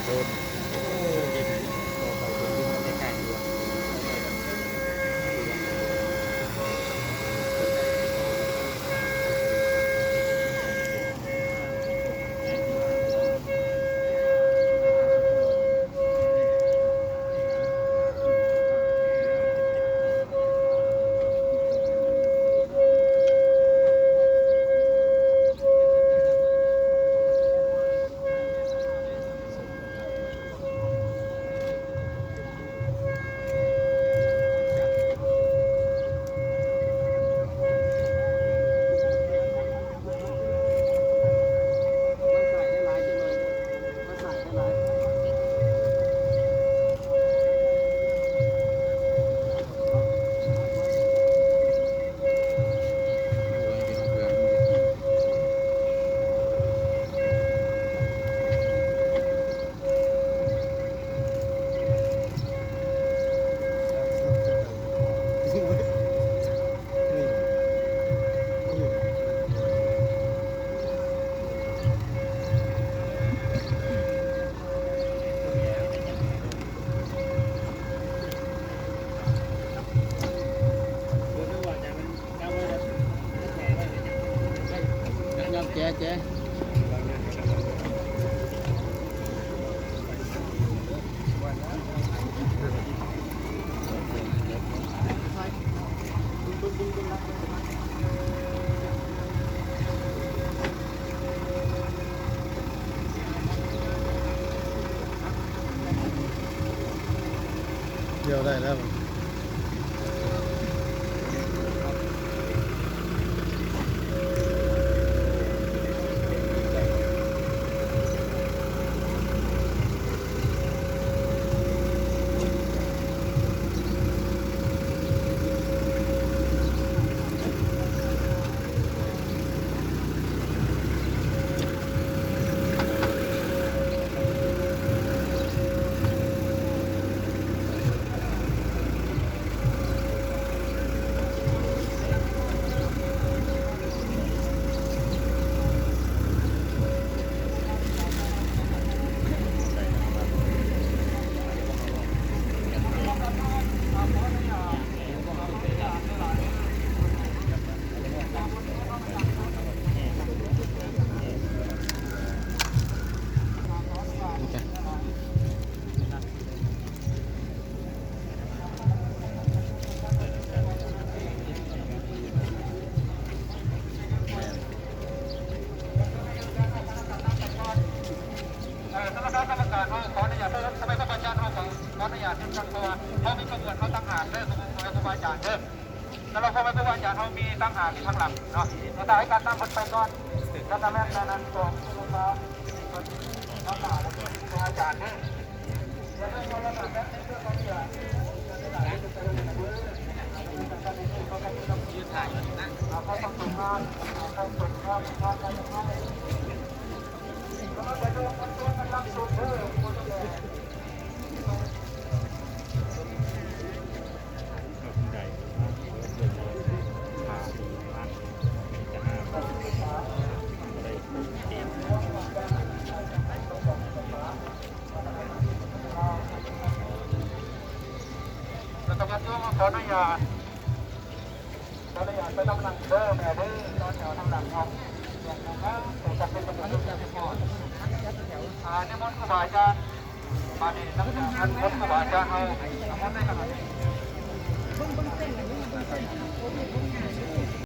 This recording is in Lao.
ເອີ ໂອ້ ເຫັນ ຕໍ່ໄປເປັນຢູ່ໃກ້ໆ ດວງ. ຍອມແຈ ແຈ. ດຽວໄດ້ແລ້ວ. ເອີ ຄະນະກຳມະການເຮົາຂໍອະນຸຍາດ ສະໄໝສະບາຍຈານເຮົາກໍຂໍອະນຸຍາດເນາະ ເພາະວ່າເຮົາມີຂະບວນເຮົາຕ່າງຫາກເດີ ພໍ່ແມ່ຄູບາອາຈານເດີ. ສຳລັບພໍ່ແມ່ຄູບາອາຈານເຮົາມີຕ່າງຫາກຢູ່ທາງຫຼັງເນາະ ແລ້ວຖ້າໃຫ້ການນຳເພິ່ນໄປກ່ອນ ຖ້າແມ່ນແນວນັ້ນກໍ ຄະນະກຳມະການ ແລະ ຄູບາອາຈານເດີ. ແລ້ວກໍຍາດໂຍມຂໍອະນຸຍາດ ຂໍອະນຸຍາດໄປນຳຫຼັງເດີແມ່ເດີ ຕໍ່ແຖວນຳຫຼັງເນາະ. ອ່າ ນິມົນຄູບາອາຈານ ບາດນີ້ຫຼັງຈາກນັ້ນ ຄອບຄົວອາຈານເຮົາ ນິມົນໄດ້ຂະໜາດນີ້.